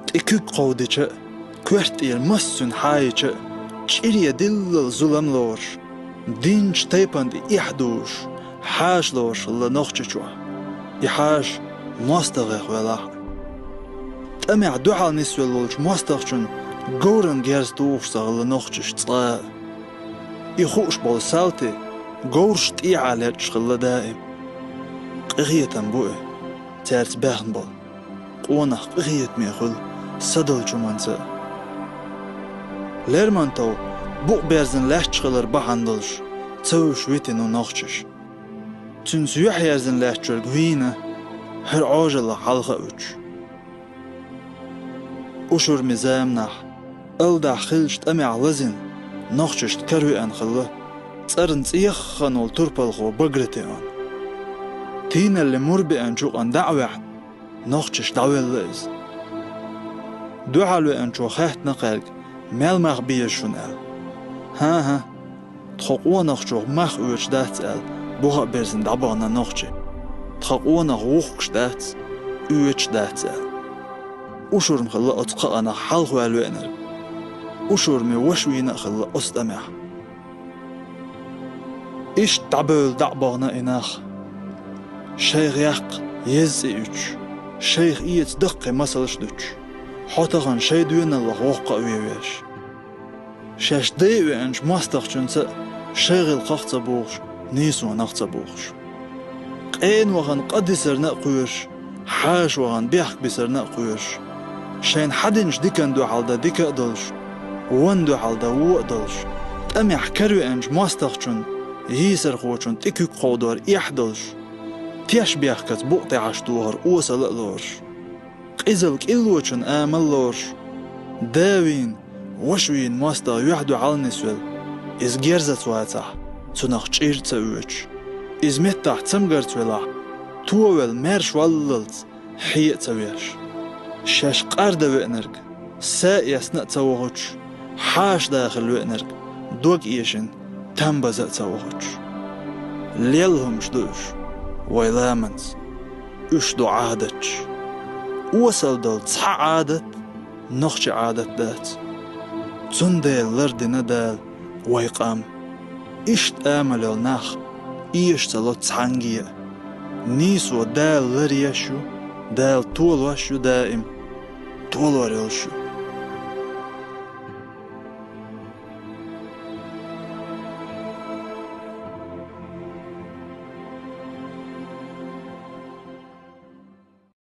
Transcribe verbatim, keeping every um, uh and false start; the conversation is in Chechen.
ТӀе куьг кховдича а, коьрта тӀера массуьнан хьаийча а, чӀире диллал зулам лоруш, динчу тайпана тӀе эхь дузуш, хьаша лоруш хилла Нохчийчохь. И хьаша мостагӀех велахь а. ТӀамехь дуьхьал нисвелла волчу мостагӀчун говран герз тухуш ца хилла нохчаш цкъа а. И хууш болу салти говраш тӀехьа лечкъаш хилла даим. Къинхетам бу и, цаьрца баьхна болу. Къонах къинхетаме хуьлу садалчу хӀуманца а. Лермонтов букъ берзина лаьтташ хилар бахьана долуш ца вуьсуш витина ву нохчаш. Цуьнца юьхьъерзина лаьттачуьнга вийна, хӀара Ӏожаллах хьалха а вуьтуш. Ушурми заманахь, алдахь хиллачу тӀамехь лазийна, нохчашна каравеана хилла цӀарна цӀеххана волу турпалхо Багратион. Тийналли мур беанчу юкъана дӀа а ваьхьна, нохчашка дӀавелла иза. Дуьхьал веанчо хаьттина кхаьрга, мел мах беза шуна аьлла. ХӀан-хӀа, тхо къонахчух мах оьцуш дац аьлла, буха а берзина дӀабахана нохчи. Тхан къонах вухкуш дац, оьцуш дац аьлла. Ушурма хилла оцу кхаанах хьалхаваьлла веанарг. Ушурми ваша вийна а хилла оцу тӀамехь. Иштта дӀабевлла дӀа а бахана и нах. Шайх яккха еза цӀе уьттуш, шайх эца даккхий масалш а дуьтуш, хьо тахана шайн доьналлах воккха а вен веш. Шаьш дайа веанчу мостагӀчуьнца а шайн гӀиллакхах а ца бухуш, нийсонах а ца бухуш. Къена вахана къа дисарна а кхоьруш, хьаша вахана бехк бисарна а кхоьруш. Шайна хьадинчу диканна дуьхьал дан дика а долуш, вонна дуьхьал дан вон а долуш, тӀамехь каравеанчу мостагӀчун, йийсархочун тӀе куьг кховдор эхь а долуш, теш бехкаца букъ тӀехьаш тохар осала а лоруш. Къизалла кӀиллочун амал лоруш, да вийна, ваша вийна мостагӀа юьхь-дуьхьал нисвелла, иза герзаца вацахь, цунах чӀир а ца оьцуш, иза меттахь цамгарца велахь, товелла маьрша валлалц хье а ца веш. Шаьш къардан веанарг са а эцна а ца вохуьйтуш, хьаша дахийла веанарг дог эшина там база а ца вохуьйтуш. Лелла хӀумаш ду уьш вайн ламанца. Уьш ду Ӏадаташ. Осалла долу цхьа Ӏадат нохчи Ӏадат дац. Цундела лардина Дала вайн къам. Иштта амал йолу нах эша ца ло цхьаьнгге а. Нийсо Дала ларъеш ю, Дала толош ю даим. Толор йолуш ю